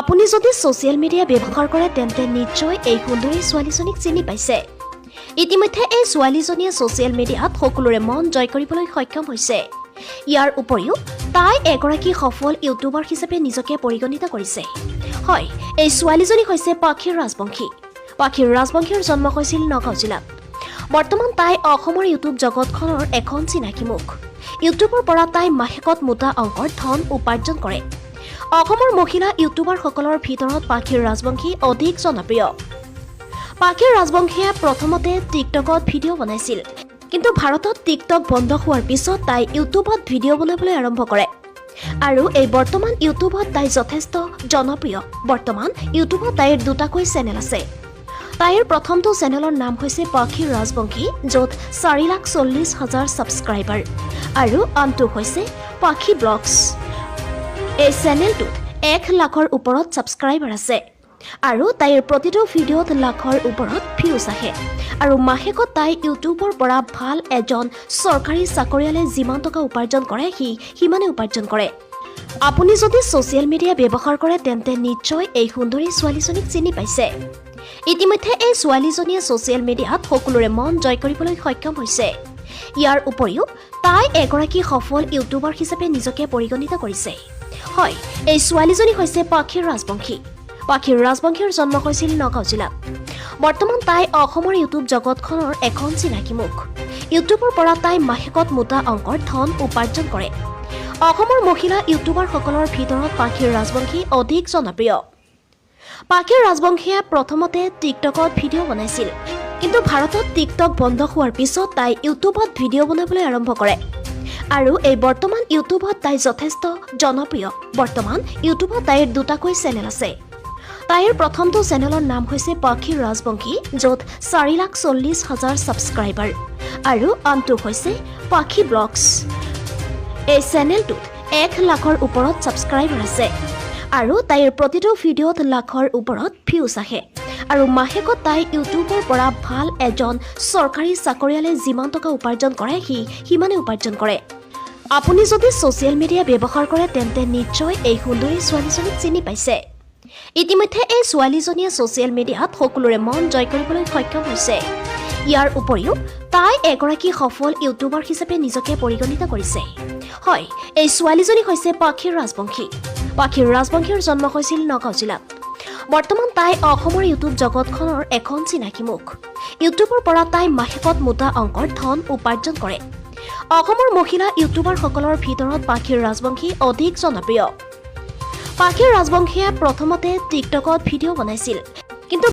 আপুনি যদি social media ব্যৱহাৰ কৰে, তেন্তে নিশ্চয় এই সুন্দৰী ছোৱালীজনীক চিনি পাইছে। ইতিমধ্যে এই ছোৱালীজনীয়ে ছ'চিয়েল মিডিয়াত সকলোৰে মন জয় কৰিবলৈ সক্ষম হৈছে। ইয়াৰ উপৰিও তাই এগৰাকী সফল ইউটিউবাৰ হিচাপে নিজকে পৰিগণিত কৰিছে। হয়, এই ছোৱালীজনী হৈছে পাখি ৰাজবংশী। পাখি ৰাজবংশীৰ জন্ম হৈছিল নগাঁও জিলাত। বৰ্তমান তাই অসমৰ ইউটিউব জগতখনৰ এখন চিনাকি মুখ। ইউটিউবৰ পৰা তাই মাহেকত মোটা অংকৰ ধন উপাৰ্জন কৰে। অসমৰ মহিলা ইউটিউবাৰসকলৰ ভিতৰত পাখি ৰাজবংশী অধিক জনপ্ৰিয়। পাখি ৰাজবংশীয়ে প্ৰথমতে টিকটকত ভিডিঅ' বনাইছিল, কিন্তু ভাৰতত টিকটক বন্ধ হোৱাৰ পিছত তাই ইউটিউবত ভিডিঅ' বনাবলৈ আৰম্ভ কৰে আৰু এই বৰ্তমান ইউটিউবত তাই যথেষ্ট জনপ্ৰিয়। বৰ্তমান ইউটিউবত তাইৰ দুটাকৈ চেনেল আছে। তাইৰ প্ৰথমটো চেনেলৰ নাম হৈছে পাখি ৰাজবংশী, য'ত 4,40,000 ছাবস্ক্ৰাইবাৰ আৰু আনটো হৈছে পাখি ব্লগছ। এই চেনেলটোত 1 লাখৰ ওপৰত ছাবস্ক্ৰাইবাৰ আছে আৰু তাইৰ প্ৰতিটো ভিডিঅ'ত লাখৰ ওপৰত ভিউজ আহে আৰু মাহেকত তাই ইউটিউবৰ পৰা ভাল এজন চৰকাৰী চাকৰিয়ালে যিমান টকা উপাৰ্জন কৰে, সি সিমানে উপাৰ্জন কৰে। আপুনি যদি ছ'চিয়েল মিডিয়া ব্যৱহাৰ কৰে, তেন্তে নিশ্চয় এই সুন্দৰী ছোৱালীজনীক চিনি পাইছে। ইতিমধ্যে এই ছোৱালীজনীয়ে ছ'চিয়েল মিডিয়াত সকলোৰে মন জয় কৰিবলৈ সক্ষম হৈছে। ইয়াৰ উপৰিও তাই এগৰাকী সফল ইউটিউবাৰ হিচাপে নিজকে পৰিগণিত কৰিছে। হয়, এই ছোৱালীজনী হৈছে পাখি ৰাজবংশী। পাখি ৰাজবংশীৰ জন্ম হৈছিল নগাঁও জিলাত। বৰ্তমান তাই অসমৰ ইউটিউব জগতখনৰ এখন চিনাকি মুখ। ইউটিউবৰ পৰা তাই মাহেকত মোটা অংকৰ ধন উপাৰ্জন কৰে। অসমৰ মহিলা ইউটিউবাৰসকলৰ ভিতৰত পাখি ৰাজবংশী অধিক জনপ্ৰিয়। পাখি ৰাজবংশীয়ে প্ৰথমতে টিকটকত ভিডিঅ' বনাইছিল, কিন্তু ভাৰতত টিকটক বন্ধ হোৱাৰ পিছত তাই ইউটিউবত ভিডিঅ' বনাবলৈ আৰম্ভ কৰে আৰু এই বৰ্তমান ইউটিউবত তাই যথেষ্ট জনপ্ৰিয়। বৰ্তমান ইউটিউবত তাইৰ দুটাকৈ চেনেল আছে। তাইৰ প্ৰথমটো চেনেলৰ নাম হৈছে পাখি ৰাজবংশী, য'ত 4,40,000 ছাবস্ক্ৰাইবাৰ আৰু আনটো হৈছে পাখি ব্লগছ। এই চেনেলটোত 1 লাখৰ ওপৰত ছাবস্ক্ৰাইবাৰ আছে আৰু তাইৰ প্ৰতিটো ভিডিঅ'ত লাখৰ ওপৰত ভিউজ আহে আৰু মাহেকত তাই ইউটিউবৰ পৰা ভাল এজন চৰকাৰী চাকৰিয়ালে যিমান টকা উপাৰ্জন কৰে, সি সিমানে উপাৰ্জন কৰে। আপুনি যদি ছ'চিয়েল মিডিয়া ব্যৱহাৰ কৰে, তেন্তে নিশ্চয় এই সুন্দৰী ছোৱালীজনীক চিনি পাইছে। ইতিমধ্যে এই ছোৱালীজনীয়ে ছ'চিয়েল মিডিয়াত সকলোৰে মন জয় কৰিবলৈ সক্ষম হৈছে। ইয়াৰ উপৰিও তাই এগৰাকী সফল ইউটিউবাৰ হিচাপে নিজকে পৰিগণিত কৰিছে। হয়, এই ছোৱালীজনী হৈছে পাখি ৰাজবংশী। পাখি ৰাজবংশীৰ জন্ম হৈছিল নগাঁও জিলাত। বৰ্তমান তাই অসমৰ ইউটিউব জগতখনৰ এখন চিনাকি মুখ। ইউটিউবৰ পৰা তাই মাহেকত মোটা অংকৰ ধন উপাৰ্জন কৰে। অসমৰ মহিলা ইউটিউবাৰসকলৰ ভিতৰত পাখি ৰাজবংশী অধিক জনপ্ৰিয়। পাখি ৰাজবংশীয়ে প্ৰথমতে টিকটকত ভিডিঅ' বনাইছিল।